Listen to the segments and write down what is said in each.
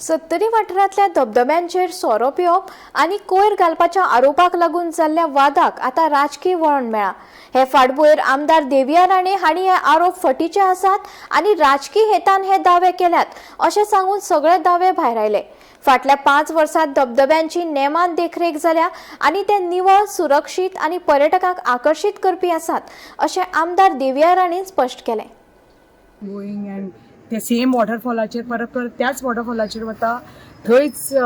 सत्तरी वाठारांतल्या धबधब्यांचेर सोरो पिवप आनी कोयर घालपाच्या आरोपाक लागून जाल्ल्या वादाक आतां राजकीय वळण मेळ्ळां. हे फाटभुंयेर आमदार देविया राणे हांणी हे आरोप फटीचे आसात आनी राजकी हेतान हे दावे केल्यात अशें सांगून सगळे दावे भायरायले. फाटल्या 5 वर्सांत धबधब्यांची नेमान देखरेख जाल्या आनी ते निवळ, सुरक्षीत आनी पर्यटकांक आकर्शीत करपी आसात अशें आमदार देविया राणेन स्पश्ट केलें. गोईंग अँड ते सेम वॉटरफॉलाचेर परत परत त्याच वॉटरफॉलाचेर वता, थंयच अ,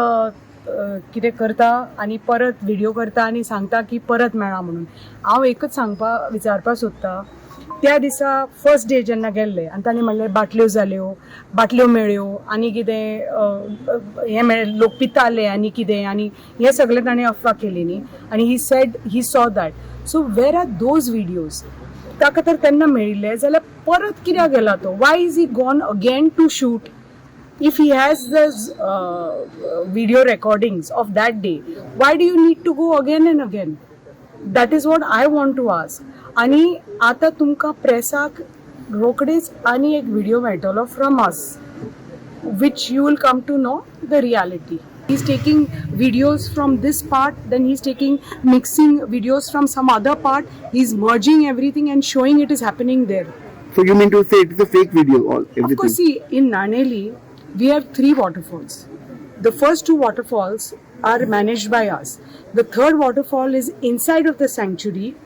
अ, कितें करता आनी परत व्हिडियो करता आनी सांगता की परत मेळा म्हणून. हांव एकच सांगपा विचारपा सोदता, त्या दिसा फर्स्ट डे जेन्ना गेल्ले आनी तांणी म्हणलें बाटल्यो जाल्यो, बाटल्यो मेळ्ळ्यो आनी कितें हें मेळ्ळें, लोक पिताले आनी कितें आनी हें सगळें ताणें अफवा केली न्ही. आनी he said he saw that, so where are those videos? ताका तर तेन्ना मेळिल्ले जाल्यार परत कित्याक गेला तो? Why is he gone again to shoot? If he has the video recordings of that day, why do you need to go again and again? That is what I want to ask. आनी आतां तुमकां प्रेसाक रोखडेच आनी एक video मेळटलो from us, which you will come to know the reality. He's taking videos from this part, then he's taking mixing videos from some other part. He's merging everything and showing it is happening there. So you mean to say it is a fake video, all everything? Of course, see, in Naneli, we have three waterfalls. The first two waterfalls are managed by us. The third waterfall is inside of the sanctuary,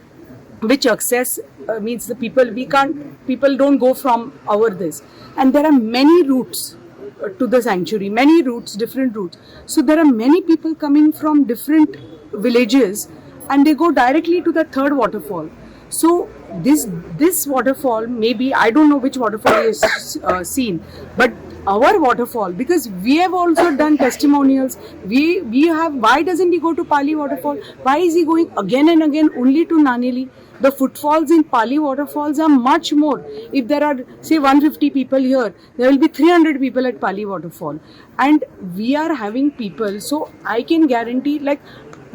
which access means the people, we can't, people don't go from our this. And there are many routes to the sanctuary, many routes, different routes. So there are many people coming from different villages and they go directly to the third waterfall. So this waterfall, maybe I don't know which waterfall is seen, but our waterfall, because we have also done testimonials. We have. Why doesn't he go to Pali waterfall? Why is he going again and again only to Naneli? The footfalls in Pali waterfalls are much more. If there are, say, 150 people here, there will be 300 people at Pali waterfall, and we are having people. So I can guarantee, like,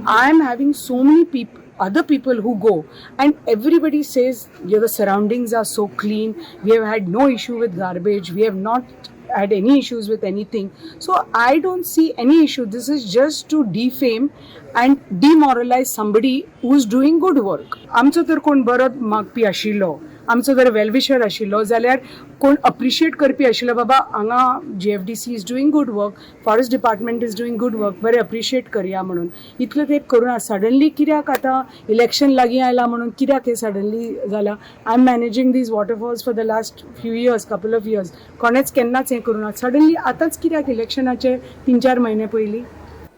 I am having so many people, other people who go, and everybody says, yeah, the surroundings are so clean, we have had no issue with garbage, we have not had any issues with anything. So I don't see any issue. This is just to defame and demoralize somebody who is doing good work. आमचो तर कोण बरो मागपी आशिल्लो, आमचो जर well-wisher आशिल्लो जाल्यार, कोण अप्रिशिएट करपी आशिल्लो, बाबा हांगा GFDC is doing good work, forest department is doing good work, बरें अप्रिशिएट करया म्हणून इतलो तेंप करून सडनली कित्याक आतां इलेक्शन लागीं आयलां म्हणून कित्याक हें सडनली जालां? I am managing these waterfalls for the last few years, couple of years. कोणेच केन्नाच हें करूं ना. सडनली आतांच कित्याक इलेक्शनाचे 3-4 म्हयने पयलीं?